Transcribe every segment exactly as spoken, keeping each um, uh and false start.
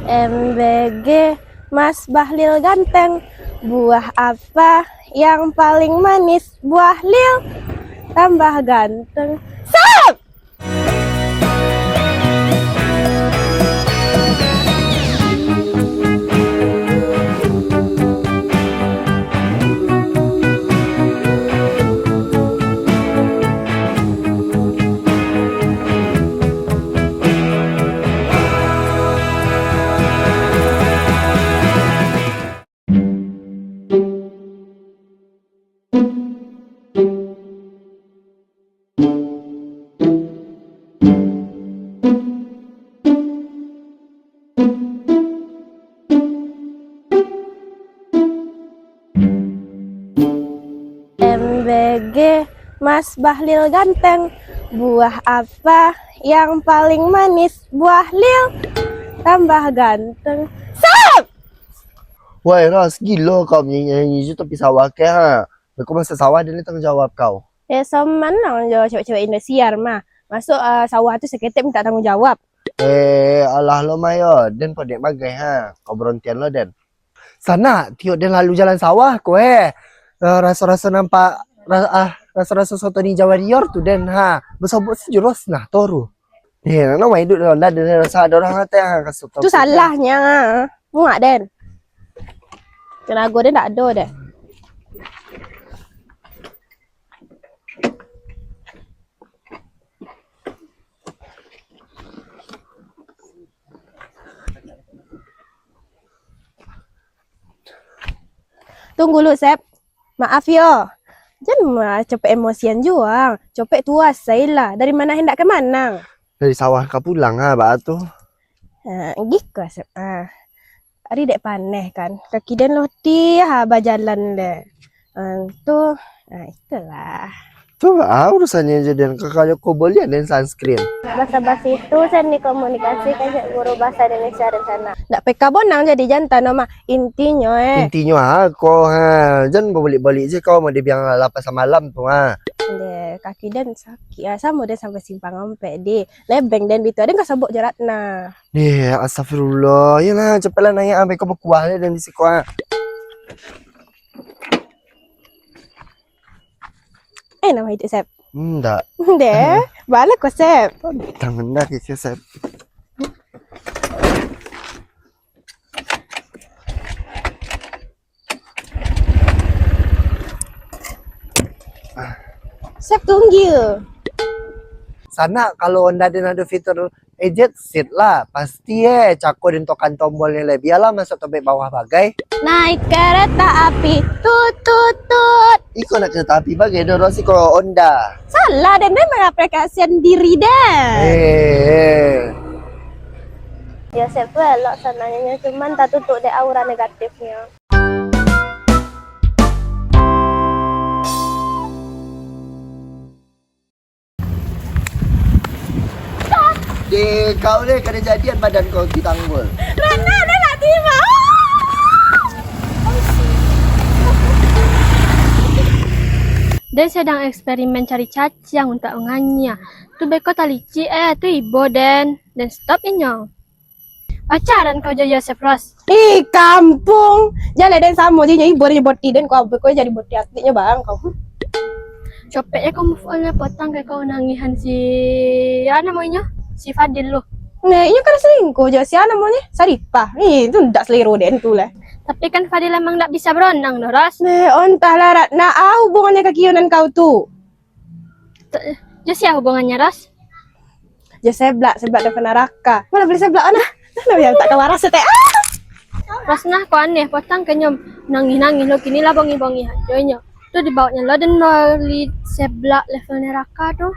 M B G, Mas Bahlil ganteng. Buah apa yang paling manis? Buah lil. Tambah ganteng. Sep! M B G, Mas Bahlil ganteng. Buah apa yang paling manis? Buah lil. Tambah ganteng. Sep! Woi, Ros, gilo kau manyanyi-nyanyi jo tapi sawah keh, ha? Beko masak sawah, den ni tanggung jawab kau. Eh, soman lah jo cewek-cewek Indosiar mah. Masuk, ah, sawah tu saketek minta tanggung jawab. Eh, alah lo, Mayo. Den podek bagai, ha. Kau barontian lo, den. Sanak, tiok den lalu jalan sawah ko, eh. Ah, raso-raso nampak, ra-, ah, raso-raso soto Ninja Warrior tu, den, ha. Basobok si Rosnah, toru. Eh, nang mah iduik dalam dada, den rasa ado urang ateh, ha, kaso tau. Tu salahnyo, ha. Muak, den. Tenago den dak ado, den. Tunggu lu, Sep. Maaf yo. Jan ma-, copek emosian juo. Copek tuas ai lah. Dari mana hendak ka mana? Dari sawah ka pulang ah, baa tu. Ha, gih ka, Sep. Ah. Ari dek paneh kan. Kaki den lotih ha bajalan deh. Ah, tu, ah, itulah. Tu ah, urusannyo jo den, kakak jo ko bolian den sunscreen. Basa-basi tu seni komunikasi ka Cek Guru Bahasa Indonesia rencana. Ndak peka bonang jadi jantan mah. Intinyo, eh. Intinyo ah, ko ha, jan babalik-balik je kau mau dibiang lapar samalam tu ha. Deh, kaki den sakik ah, samo den sampai simpang ampek di. Lebeng den bitu, den ka sobok jo Ratna. Deh, astagfirullah. Yolah, cepatlah naik ah, beko bakuah je den di siko ah. Eh, nama itu, Sep? Ndak. Deh, bala ko, Sep. Tangan dah keke, Sep. Sep, tunggu. Sanak, kalau Honda den ado fitur eject seat lah, pasti eh, cako den tokan tombolnyo lai. Bialah masuk tobek bawah bagai. Naik kereta api, tut, tut, tut. Iko nak kereta api bagai, dorong siko Honda. Salah, den, den mengaplikasikan diri, den. Eh. Yo, Sep tu elok sabananyo, cuman tatutup dek aura negatifnyo. Deh, kau deh, kada jadian badan kau ti tanggul. Ratna, den nak tiba. Den sadang eksperimen cari caciang untuak manganyia. Tu beko talicik eh, tu ibo den. Den stop inyo. Pacaran kau jo Yosef, Ros? Ih, kampuang. Jaleh den samo je, inyo ibo jo boti den, kau beko jadi boti aslinyo bang kau. Copek je kau move on lah, potang kayak kau nangihan si, ya namonyo, si Fadil lo. Nah, inyo kan selingkuh jo si, namonyo, Saripah. Ih, itu ndak selero den tu lah. Tapi kan Fadil emang ndak bisa beronang doh, Ros. Nah, ontahlah Ratna, ah, hubungannya kaki kanan kau tu. Jo sia hubungannya, Ros? Jo seblak, seblak dari neraka. Mana beli seblak, nah? Nah, yang tak kawaras, teh. Ah! Ros nah, kok aneh, potang kenyom. Nangih-nangih lo, kini lah bongi-bongi ajo inyo. Tu dibawanya lo, den lo li seblak level neraka tu.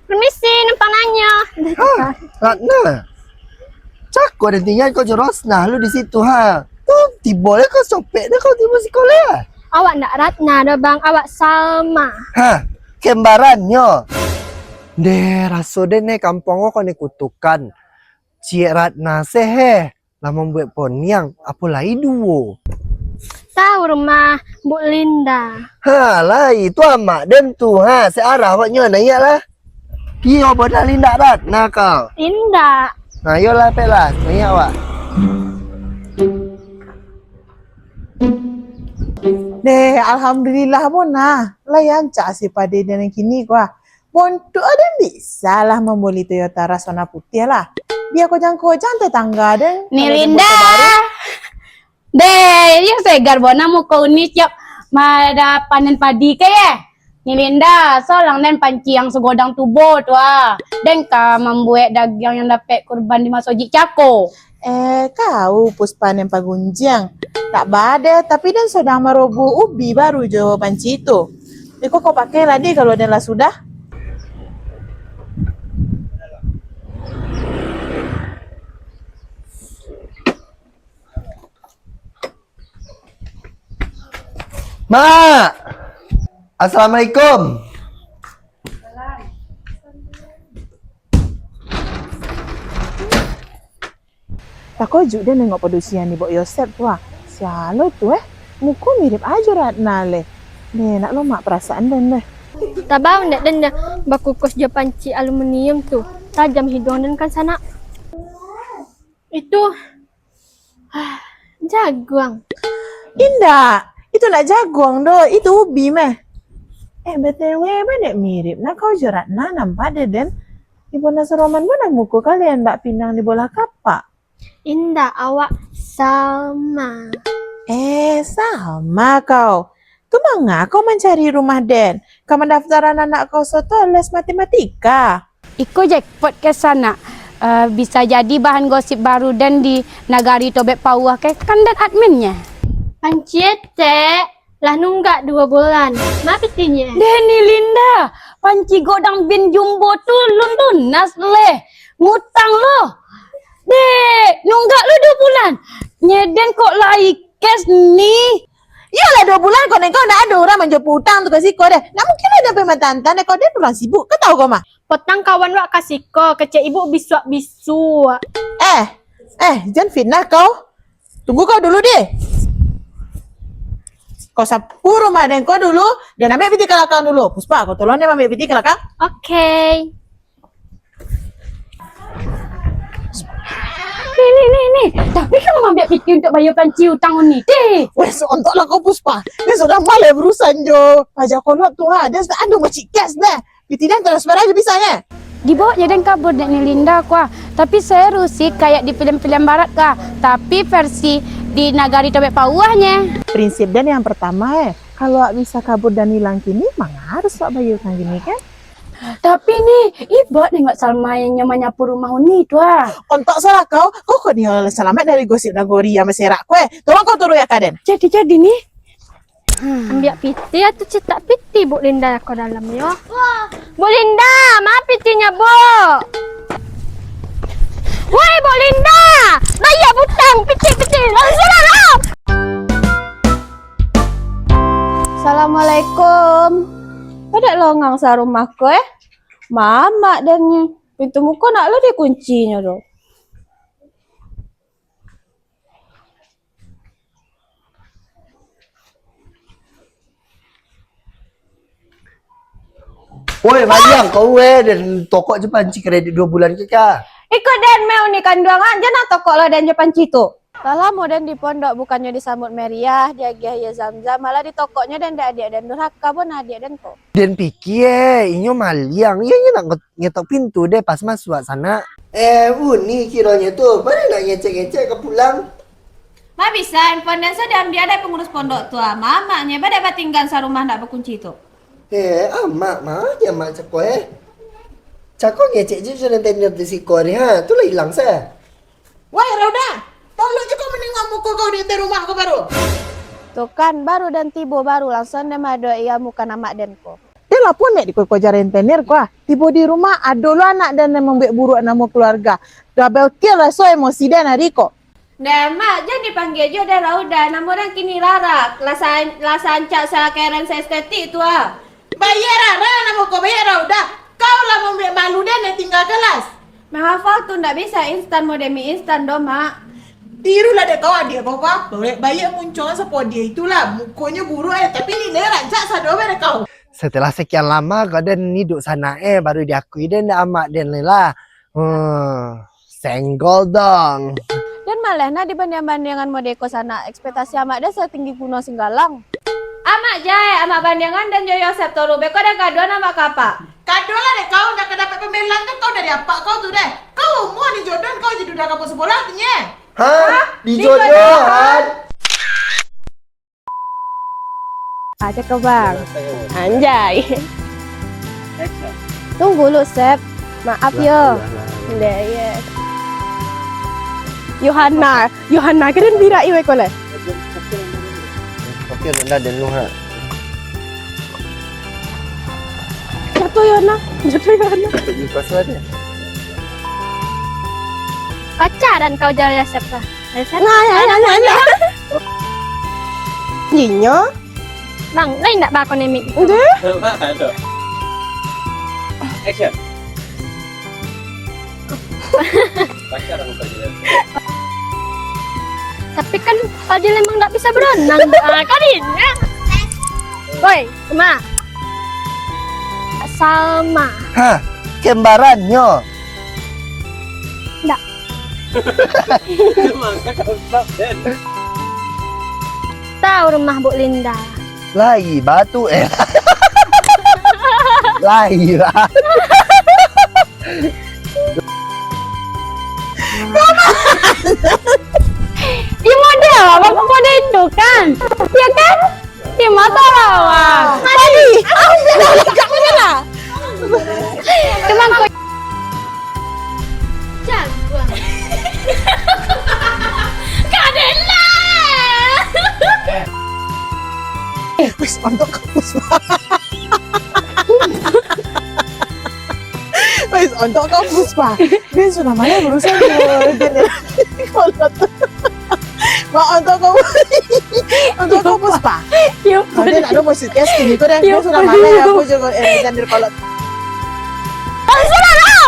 Permisi, numpang nanyo. Hah, Ratna? Cako den tinggal kau jo Rosnah lu di situ, ha? Tu, tibo lah kau sopek dah kau tibo sikolah. Awak ndak Ratna doh, Bang, awak Salma. Hah, kembarannyo? Deh, raso den eh, kampuang ko ni kutukan. Ciek Ratna seh eh. Lah mambuek poniang, apo lai duo? Tahu rumah Mbok Linda. Ha, lai, tu amak den tu. Ha, searah awaknyo, naiak lah. Iyo, Bona, indak, Rat? Nah, kau. Indak. Nah, iyolah, pek lah. Nah, iyo, awak. Deh, alhamdulillah, Bona. Lah rancak si pade den kini, ko ah. Bontuak den bisa lah mamboli Toyota Rush warna putiah lah. Bia kojang-kojang tetangga den, Ni kalau den Linda. Bontuak baru. Deh, iyo segar Bona muko uni tiap ma-, ada panen padi ko, yeh. Ni Linda, solang den panci nan sagodang tubo tu ah. Den ka mambuek dagiang nan dapek kurban di maso jik cako. Eh, kau Puspa nan pagunjiang. Tak badeh, tapi den sadang marobuah ubi baru jo panci tu. Iko kau pakai lah, deh, kalau den lah sudah. Mak! Assalamualaikum. Takojok den nengok padusi nan di Bok Yosep tu ah. Sia lo tu eh? Muko mirip ajo Ratna leh. Ndak enak lo mak perasaan den deh. Tabang dek den deh, bakukus jo panci aluminium tu. Tajam hiduang den kan sanak. Itu jaguang. Indak, itu ndak jaguang doh, itu ubi meh. Eh, B T W, ba dek mirip nah kau jo Ratna nampak deh, den. Ibo Nasroman mana muko kalian bak pinang di bolah kapak? Indak, awak sama. Eh, sama kau. Tu manga kau mancari rumah den? Ka mandaftaran anak kau soto les matematika? Iko jackpot ka sanak. Eh, bisa jadi bahan gosip baru den di nagari Tobek Pauah ke, kan den adminnyo. Panci etek lah nunggak duo bulan. Ma pitinyo? Deh ni Linda, panci godang bin jumbo tu lun lunas leh. Ngutang lo. Deh, nunggak lo duo bulan. Nyeden kok lai cash ni. Iyolah, duo bulan kau nengok ndak ado urang manjapuik utang tu ka siko deh. Ndak mungkin lah den pai matantan deh, kau den urang sibuk, kau tahu kau mah. Potang kawan wak ka siko, kecek ibu bisuak-bisuak. Eh, eh, jan fitnah kau. Tunggu kau dulu deh. Kau sapu rumah den kau dulu, den ambiak piti ka lakang dulu. Puspa, kau tolong den ambiak piti ka lakang. Oke. Ni, ni, ni, ni. Tapi kan mambiak piti untuak bayar panci utang ni. Deh. Weh, sontok lah kau, Puspa. Ni sudah maleh berurusan jo Paja Kolot tu ha. Den sudah ado macik cash deh. Piti den transfer aja bisa nyo. Dibawa je den kabur dek ni Linda kua. Tapi seru sih kayak di film-film barat kah. Tapi versi di nagari Tobek Pauahnyo. Prinsip den yang pertama eh, kalau awak bisa kabur dan hilang kini, manga harus awak bayar utang kini kan? Tapi ni, ibak nengok Salma yang manyapu rumah Uni tu ah. Ontok salah kau, kau kok ni salamaik dari gosip nagori yang baserak ko eh. Tolong kau turun ya ka den. Jadi-jadi ni. Ambiak piti atau cetak piti, Buk Linda, ko dalam yo. Buk Linda, ma pitinyo, Buk? Woi, Buk Linda, bayar butang, piti-piti, langsung lah. Assalamualaikum. Padek longang sarumah ko eh. Mamak den ni. Pintu muko nak lo dikuncinyo tu. Woi, maliang kau eh, den tokok je panci kredit duo bulan ke kah? Iko den meh Uni kanduang ah, jan nak tokok lah den jo panci tu. Lah lamo den di pondok, bukannyo disambut meriah, diagiah aia zam-zam, malah ditokoknyo den dek adiak den durhaka, bona adiak den ko. Den pikia eh, inyo maliang, iyo inyo nak nge-, ngetok pintu deh pas masuak sanak. Eh, Uni kironyo tu, baa nak ngecek-ngecek ka pulang? Ma bisa, handphone den sudah diambiak dek pangurus pondok tu ah, mamaknyo badak batinggan sarumah ndak bakunci tu. Eh, amak mah, amak cako eh. Cako ngecek je jo rentenir di siko ni ha, tu lah ilang se. Woi, Rauda! Tolong je kau manengok muko kau di ateh rumah ko baru. Tu kan, baru den tibo, baru langsuang den maadoki amukan amak den ko. Den lah ponek dikoja rentenir ko ah. Tibo di rumah, ado lo anak den nan mambuek buruak namo kaluarga. Double kill raso emosi den ari ko. Deh, Mak, jan dipanggia jo deh Rauda. Namo den kini Rara. Lah sa-, lah sancak sakeren saestetik tu ah. Baiak Rara namo ko, baiak Rauda. Kau lah mambuek malu den, den tingga kelas. Mahafal tu ndak bisa instan, mo demi instan doh, Mak. Tirulah dek kau, adiak kau, Pak. Baiak-baiak muncuang sapo dia itulah. Mukonyo buruak eh, tapi nilai rancak sado bae dek kau. Setelah sekian lama kau den hidup sanak, eh, baru diakui den dek amak den lai lah. Hmm, senggol dong. Den malah nak dibandiang-bandiangan modeko sanak, ekspektasi amak den satinggi Gunung Singgalang. Amak jai, amak bandiangan den jo Yosep tu lu, beko den kaduan amak ka apak. Kaduan lah dek kau, nak ka dapek pambelaan tu kau dari apak kau tu deh. Kau umua dijodohan kau jadi duda kampung sabolah tu nye. Hah? Hah? Dijodohan? Dijodohan? Aja kau, Bang. Anjay. Action. Tunggu lu, Sep. Maaf yo. Lah, lah, lah. Ndak, ya. Yohana, Yohana keren birak iwe ko le. Oke, rendah dan luha. Jatuh Yohana, jatuh Yohana. Jatuh Yohana. Pacaran kau jauh ya, Sep lah. Nah, ya, ya, ya, ya. Inyo? Bang, lain ndak bakonemik gitu? Udah. Action. Pacaran kau jauh. Tapi kan Fadil emang ndak bisa berenang. Ah, kan ini. Woi, Uma. Salma. Hah, kembarannyo? Ndak. Tahu rumah Bu Linda. Lai batu, eh. Lai lah. Di model, apa model itu kan? Ya kan? Di mata lawan. Tadi. Aku bilang agak menyerah. Cuman kau jagoan. Kadela. Eh, wis, untuk kampus. Wis, untuk kampus, Pak. Dia sudah mana urusan tu? Dia ni. Kalau tu. Mak, untuk kau, untuk kau, Puspa. Yo, kau dia nak ada musik test gini tu deh. Yo, dia sudah mana ya, aku juga, eh, jangan kalau. Salah lah.